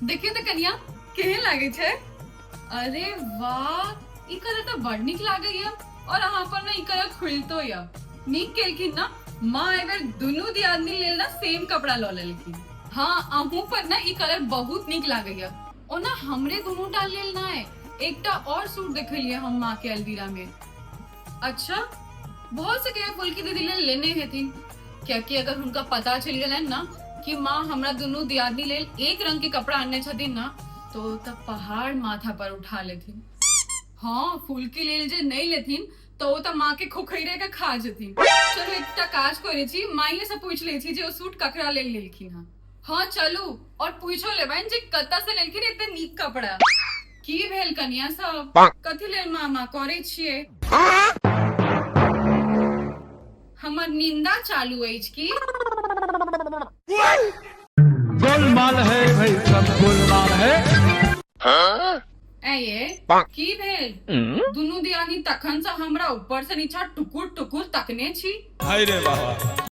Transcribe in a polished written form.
देखियौ तऽ कनिया केहन लागै छै। अरे वाह, ई कलर तऽ बड़ नीक लागैया और अहाँ पर ने ई कलर खुलतो या। नीक केलखिन ना माँ, एहि बेर दुनू दियादनी लेल ना सेम कपड़ा लऽ लेलखिन। हाँ, अहूँ पर ना ई कलर बहुत नीक लागैया। ओना हमरे दुनू टा लेल नहि, एकटा और सूट देखलियै हम माँ के अलमीरा में। अच्छा, भऽ सकैया फुलकी दीदी लेल लेने हेथिन, कियाकि अगर हुनका पता चलि गेलनि ना कि माँ हमरा दुनू दियादनी लेल एक रंग के कपड़ा अनने छथिन ना, तो ओ तऽ पहाड़ माथा पर उठा लेथिन। हाँ, फुलकी लेल जे नहि लेथिन तऽ ओ तऽ माँ के खोखैरे के खा जेथिन। चलू एकटा काज करै छी, माइये से पूछि लै छी जे ओ सूट ककरा लेल लेलखिन हँ। हाँ चलू, और पूछो लेबनि जे कतऽ से लेलखिन एते नीक कपड़ा। की भेल कनिया सब, कथी लेल मामा करै छियै? हमर निंदा चालू अछि की? गोलमाल है भाई, सब गोलमाल है। ऐ ये की भेल? दुनू दियानी तखन से हमरा ऊपर से नीचा टुकुर टुकुर तकने छी। हाय रे बाबा।